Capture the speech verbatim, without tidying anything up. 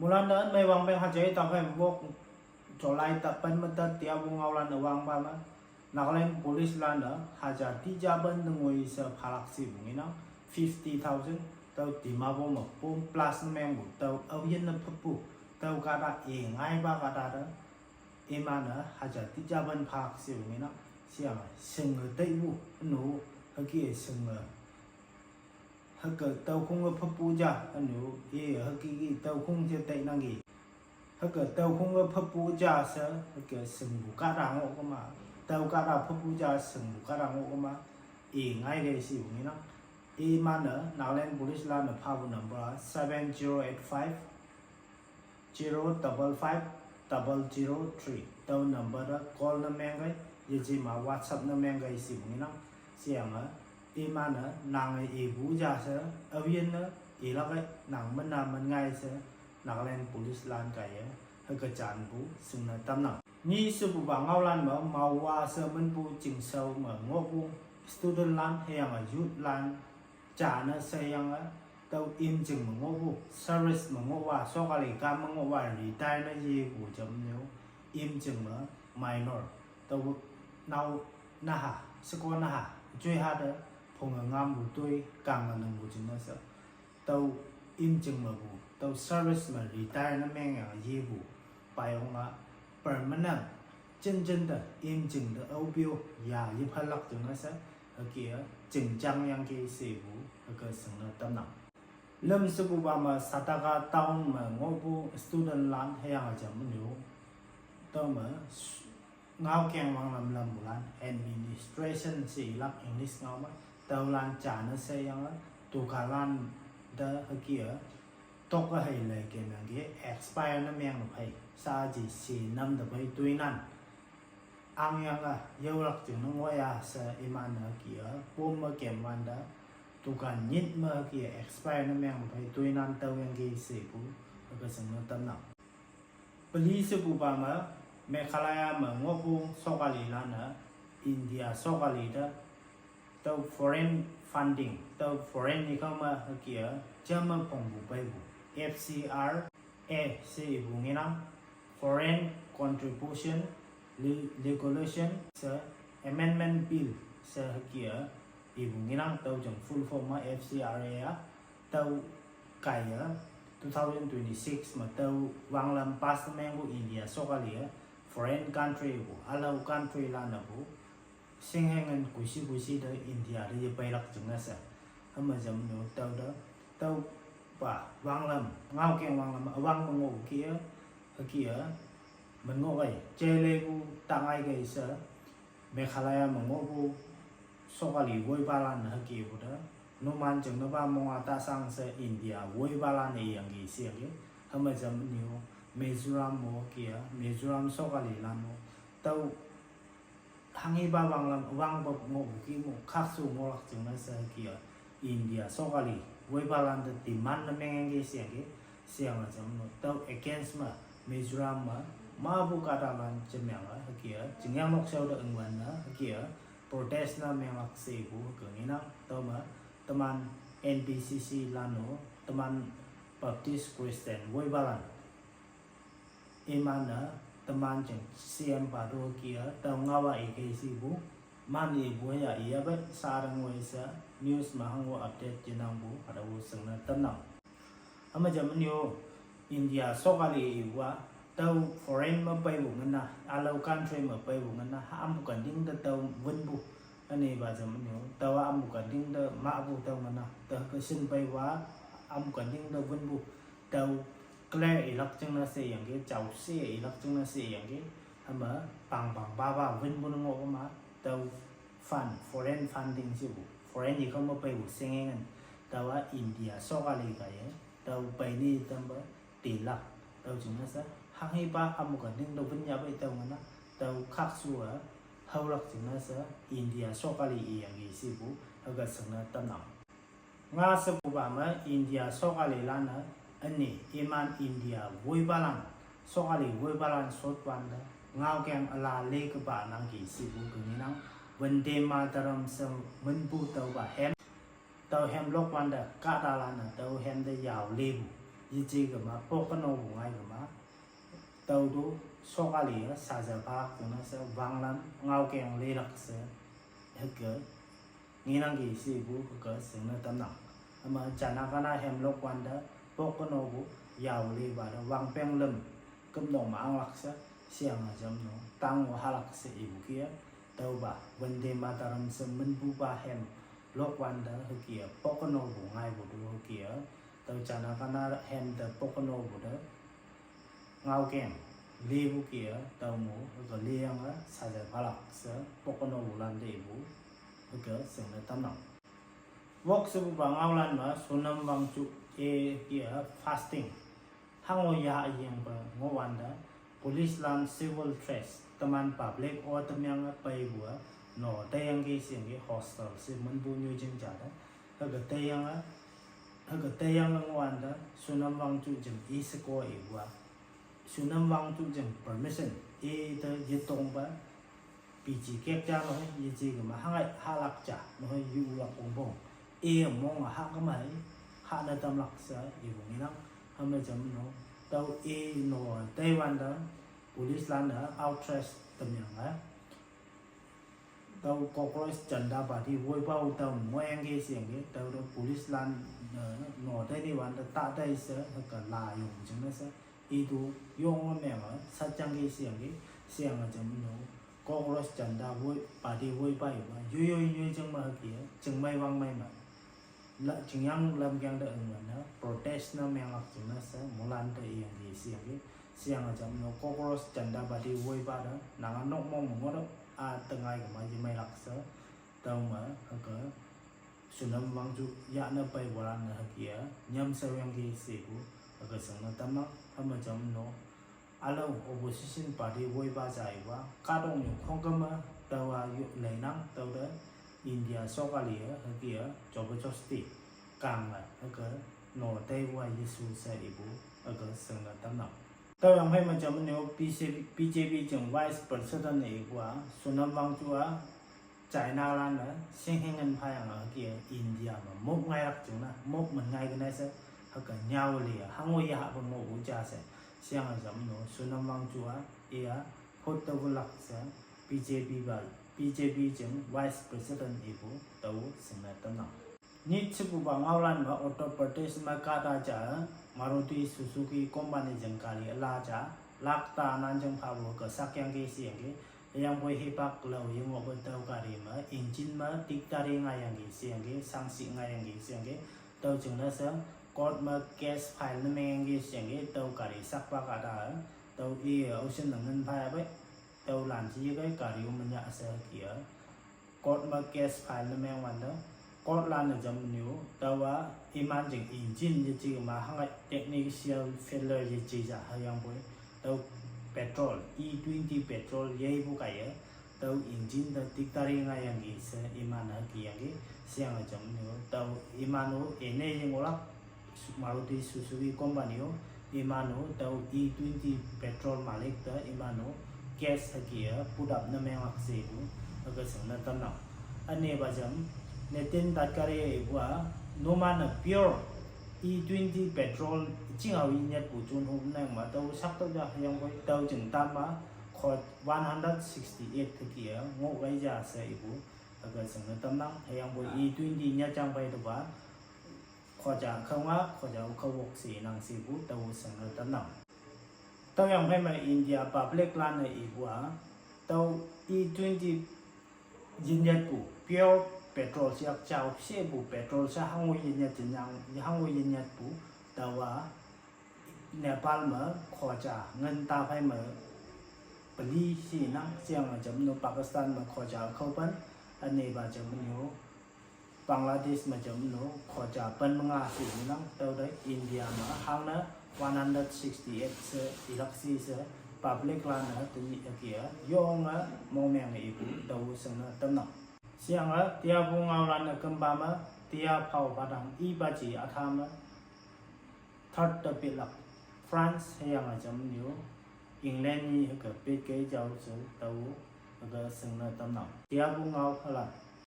Mulan ne mei wang peng haja i tau peng wok July ta pen mata tia bu ngau lan ne wang ba ma. Nagaland police lan ne haja ti ja ban ne ngoi se phalak si bu ngi nang fifty thousand. Tau ti ma bo ma pom plus ne meng bu tau au yin ne phepu tau kata e ngai ba kata da. Ima ne haja ti ja ban phalak si bu ngi nang siang sing nge tei bu nu haki sing nge. Hake tau khung a phapu ja anu e haki ki tau khung je tei nang ki. Hake tau khung a phapu ja se hake sing bu ka da ngo kama. Tau ka da phapu ja sing bu ka da ngo kama. E ngai ge si bu ngi nang. E ma ne Nagaland police la ne pha bu number seven zero eight five zero double five double zero three. Tau number da call na meng gai, ye ji ma WhatsApp na meng gai si bu ngi nang. Siang a, e ma ne nang e bu ja se, a wien ne e la gai nang men na men ngai se, Nagaland police lan kai ye, ha ka jan bu sing na tam nang. Ni su bu ba ngau lan ma, mau wa se men bu jing sau ma ngo bu student lan, he yang a youth lan, ja ne se yang a, tau im jing ma ngo bu, service ma ngo wa, sokali ka ma ngo wa, retire na ye bu jam nyu, im jing ma minor, tau nau na ha, seko na ha, jui ha de, pong a ngam bu tui, kang a nang bu jing na se. Tau im jing ma bu, tau service ma retire na meng yang ye bu, pai ong a permanent, jin jin de, im jing de, au biu, ya, ye phalak jing na se, a ki a, jing jang yang ki se bu, a ka sing na tam nang. Lem se bu ba ma Sataka town ma ngo bu student lan, he yang a jam nyu, tau ma, ngau keng wang lam lam bu lan administration se ilak English ngau ma tau lan ja ne se yang a tu ka lan de haki a tok a hei lai ke nang ge expire na meng na phai sa ji si nam de phai tui nan ang yang a yau lak jing nang wa ya se iman na ki a pom ma kem wan da tu ka nyit ma ki a expire na meng na phai tui nan tau yang ge se bu ka sing na tam nang. Peli se bu ba ma, Meghalaya ma ngo bu sokali lan a, India sokali da, tau foreign funding, tau foreign ni kau ma haki a, jam ma pong bu pai bu, F C R A se i bu ngi nang, Foreign Contribution Re-, Regulation se Amendment Bill se haki a, i bu ngi nang tau jang full form ma F C R A a, tau kai a, two thousand twenty-six ma tau wang lam pass meng bu India sokali a, foreign country bu, alau country lan a bu, sing heng an kusi kusi de India de ye pai lak jing na se. Hama jam nyu tau de, tau ba, wang lam, ngau keng wang lam, a wang ma ngo ki a, haki a, man ngo gai, che le bu, tang ai gai se, Meghalaya ma ngo bu, sokali woi ba lan haki bu da. Numan jing na ba mong a ta sang se India woi ba lan e yang ki siang ki. Hama jam nyu Mizoram mo ki a, Mizoram sokali lan mo. Tau hang i ba wang lam, wang ba ngo bu ki mo, khak su ngo lak jing na se ki a. India sokali woi ba lan de demand na meng yang ki siang ki. Siang a jam no. Tau against ma, Mizoram ma, ma bu ka da lan jam yang a, haki a. Jing yang nok siau de eng wan na, haki a. Protest na meng lak se bu ka ngi nang tau ma teman N B C C lan o teman Baptist Christian woi ba lan. Iman na teman jing C M ba do ki a tau ngau a i ke si bu. Man i bu ya i a ba sa dang woi sa news ma hang wo update jin nang bu ada wo seng na tam nang. Hama jam nyu India sokali i wa tau foreign ma pai bu ngan na, alau country ma pai bu ngan na, ha am bu kan ding da tau win bu. Ani ba jam nyu, tau am bu kan ding da ma bu tau ngan na, tau ka sin pai wa am bu kan ding da win bu. Tau clear i lak jing na se yang ki, chau se i lak jing na se yang ki, hama pang pang ba ba win bu na ngo ma, tau fund, foreign funding si bu, foreign i kau ma pai bu seng ngan, tau a India sokali ka ye, tau pai ni tam ba, ti lak, tau jing na sa, hang hi ba am bu kan ding da win ya bai tau ngan na, tau khak su a, hau lak jing na sa, India sokali i yang ki si bu, ha ka seng na tam nang. Nga se bu ba ma India sokali lan a, ani iman India woi ba lan, sokali woi ba lan sot wan da, ngau keng ala le ka ba nang ki si bu ka ngi nang, Vande Mataram se men bu tau ba hem, tau hem lok wan da, ka da lan a, tau hem da yau le bu. yeje kema, pok keno bu ngai kema, tüo to, sokali-e, saja pak tuna she, wanglam, ngaokeng lelak she, hüke, ngenangki shepu hüke shingne tamnang. Hüma China kana hem lok wante, pok keno pu, yao lipa te, wangpeng lüm, kümnok me anglak she, sheyange jamno, tang-o hahlak she ipu kih-e, tüopa, Vande Mataram she minpupa hem, lok wante hüke-e, pok keno pu ngaipu tu hüke-e, tüo China kana hem te pok keno pu te, ngaokeng, lipu kih-e, tüo mo, hüke liyange, saja phalak she, pok keno pu lante ipu, hüke shingne tamnang. Wok shepupa ngaolan me, Sonam Wangchuk-e kih-e fasting. Hango yah yengpe ngoh wante, police lan civil dress, teman public o temyange peipu-a, no, teiyangki sheyangki hostel she minpu nyoijing ja te. Hüke teiyange, hüke teiyange ngoh wante, Sonam Wangchuk jing i sheko ipu-a. Sonam Wangchuk jing permission, i te yetongpe, piji kek ja nohoi, yeje kema hangai hahlak ja, nohoi yulak pongpong. I mong hah kemei, hahne tamlak she, ipu ngenang, hüme jamno, tüo i no, teiwante, police lan-e, outrage temyange. Tüo Congress Janata Party woipa-o tüo ngohyangki sheyangki, tüo te police lan, eh, no tei ni wante ta tei she, hüke la yong jingne she, i tu yonge menge, satyangki sheyangki, sheyange jamno, Congress Janata woi, Party woipa ipa, yoi yoi yoi jing me hüke, jingmei wangmei me. La, chingyang lamkeng te ünwan-e, protest ne menglak jingne she, moilan te iyangki sheyangki, sheyange jamno, Congress Janata Party woipa te, nange nok mong me ngoh te, a tengai kema yemeilak she, tüome, hüke, Sonam Wangchuk yahne peipulan-e hüke-e, nyam shaoyangki shepu, hüke shingne tamnang, hüme jamno, ülao opposition party woipa ja ipa, kahtoknyu khongküm-e, tüowa yo leinang, tüote, India sokali-e, hüke-e, jabardasti, kange, hüke, no teipu-a yesu she ipu, hüke shingne tamnang. Tüoyang phei me jamno, B J P, B J P jing vice president ipu-a, Sonam Wangchuk-a, China lan-e, shingheng en phayange hüke India me mop ngailak jingne, mop men ngai kenai she, hüke nyao li-e, hango yahpe ngohpu ja she, sheyange jamno, Sonam Wangchuk-a, i-a, phot tüopu lak she, B J P pa, B J P jing vice president ipu, tao shingne tamnang. Nyit shepupa ngaolan me Uttar Pradesh me kahta ja, Maruti Suzuki company jing gari üla ja, lak ta nan jing phapu ke sakyangki sheyangki, hüyangpoi hipak lao yengohpe tüo gari me, engine me, tiktari ngaiyangki sheyangki, shangshi ngaiyangki sheyangki, tüo jingne she, court me case file ne mengyangki sheyangki, tüo gari sakpa kahta, tüo i, aoshin ne ngin phaya pei, tüo lan ji yekei gari-o me nyah she hüke-e. Court me case file ne meng wante, court lan-e jamnyu, tüowa, iman jing engine yeje kema hangai technical failure yeje ja hüyangpoi, tüo petrol, E twenty petrol yeipu kaiye, tüo engine te tiktari ngaiyangki she iman-e hüke yangki, sheyange jamnyu, tüo iman-o ene yengohlak, Maruti Suzuki company-o, iman-o, tüo E twenty petrol malik te, iman-o, case hüke-e, put up ne menglak shepu, hüke shingne tamnang. Ünepa jam, Nitin Gadkari ipu-a, numan-e pure E twenty petrol, chinghao yinyatpu jonhu nang me, tüo saktüo ja hüyangpoi, tüo jing tam ma, kho one hundred sixty-eight hüke-e, ngoh kai ja she ipu, hüke shingne tamnang, hüyangpoi E twenty nyatjang phei tepa, khoja khao nga, khoja khao wok shenang shepu, tüo shingne tamnang. Tüoyang phei me India public lan-e ipu-a, tüo E twenty yinyatpu, pure petrol she yak jao shepu petrol she hango yinyat jingyang, hango yinyatpu, tüowa, Nepal me khoja ngin ta phei me peli shenang, sheyange jamno Pakistan me khoja khao pen, ünepa jamno Bangladesh me jamno khoja pen me nga shenang, tüote India me hangne one hundred sixty-eight she ilak shi she public lan-e tenyih hüke-e, yonge mongmeng ipu tüo shingne tamnang. Sheyange tiapu ngaolan-e kümpa me, tia phao padang ipa ji atha me, third te petlak, France hüyange jamnyu, England nyi hüke pet kei jao she tao, hüke shingne tamnang. Tiapu ngao halan.